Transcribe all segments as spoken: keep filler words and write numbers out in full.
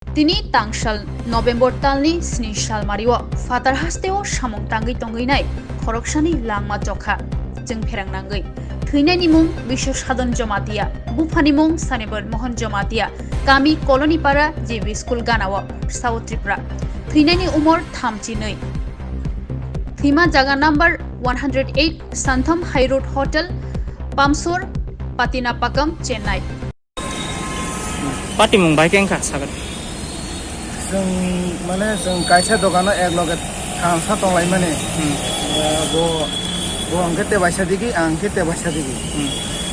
Tini tangsal November talni sni salmario phatar hasteo samung tangwi tongwi nai khoroksani langma chokha chwng pherang nangwi. Thwinaini mung Biswa Sadhan Jamatia, buphani mung Sanibal Mohan Jamatia, kami Kolonipara G B School ganao, South Tripura. Thwinaini umor thamchi nwi. Thwima jaga number one hundred eight Santham High Road Hotel, Pamsor, Patinapakam, Chennai. Patimung bai khe wngkha sakani. Chwng, mane, chwng kaisa dogano ek loge thansa tonglaimani. Hmm. Eh, bo, bo hwnkhe tebaisa digi, ang khe tebaisa digi. Hmm.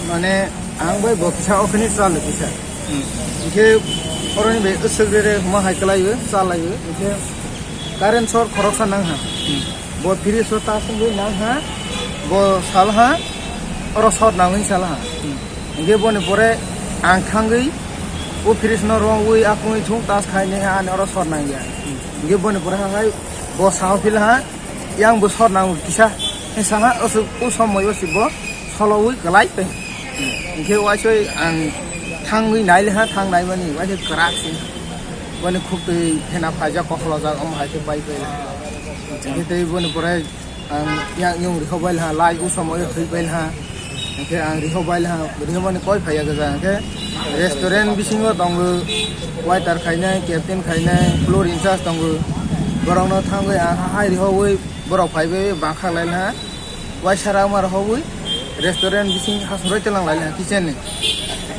Mane, ang bai bo kisa okhini chalo kisa. Hmm. Hwnkhe oroni bai swk rere huma hai kwlaiwi, chalaio. Hwnkhe current short khoroksa nangha. Hmm. Bo fridge o ta sungwi nangha, bo salha, oro short nangwi salha. Hmm. Hingke boni pore ang thangwi o fridge no rongwi akungwi thung tas khai ne ha ani oro sor nang ya. Hingke boni pore ha hai bo sao phil ha yang bo sor nang kisa he sa ha o su o somoi o si bo solo wi kalai pe. Hingke waisoi ang thangwi nai le ha thang nai mani waisoi kwrak si boni khuk twi phena phaijak kokholo jak omo hai khe pai pai. Hingke tei boni pore ang yang yung rihok bai laha, lai u somoyo thwi bai laha. Hingke ang rihok bai laha, rihok mani koi phaiya gajang. Hingke restaurant bisingo tongo waiter khainai, captain khainai, floor in charge tongo. Borokno thangwi ang hai rihogwi borok phaibai bangkha lai laha. Waisa rama rihogwi restaurant bising hasongroi telang lai laha kitchen ni.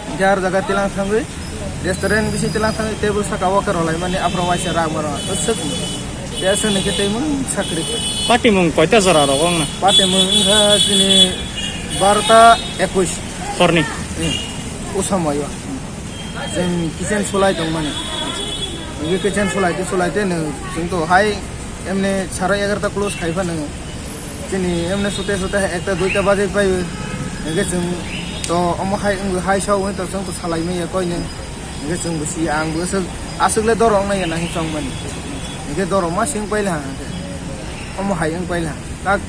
Hingke ar jaga telang thangwi restaurant bising telang thangwi table saka o khe rwlaimani aphuru waisa rama rw. Swk. Tei aswk ni khe tei mung sakri khe. Pati mung koita jora rok wng na? Pati mung wngkha chini barota ekwis. Horni? Hmm. O somoyo. Chwng kitchen sulai tongmani. Hingke kitchen sulai te sulai te nwng chwng to hai emne sara egarota close khai phano. Chini emne sute sute ekta duita baje pai. Hingke chwng to omo hai wng hai sao wng to chwng to salai maya koi nwng. Hingke chwng bo si ang bo aswk, aswk le doro wngnai ya nahi chong mani. Hingke doro ma sing paila ha hingke. Omo hai wng paila ha. Tak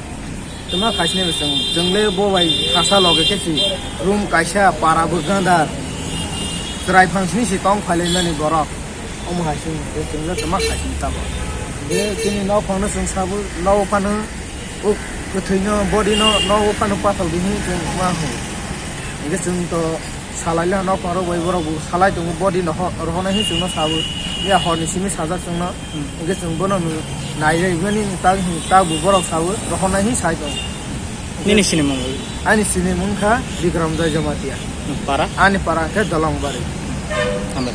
tuma khaisni bo chwng, chwng le bo bai thasa loge khe si room kaisa para bo gandar. Chwrai phang sini si tong phai lai mani borok. Omo hai sini hingke chwng le tuma khaisni tamo. Hingke chini nok phang no chwng sabo nok phano o kwthwi no body no nok phano pathal di hin chwng ma ho. Hingke chwng to salai le nok phang rok bai borok bo salai tongo body no ho-, rohonai hin chwng no sabo. Ya hor ni simi sajak chwng no. Hmm. Hingke chwng bono no nai rw mani tak, tak bo borok sabo rohonai hin sai tongo. Nini sini mung? Ani sini mung kha Bikram Joy Jamatia. Hmm, para? Ani para khe Dolongbari. Hambai.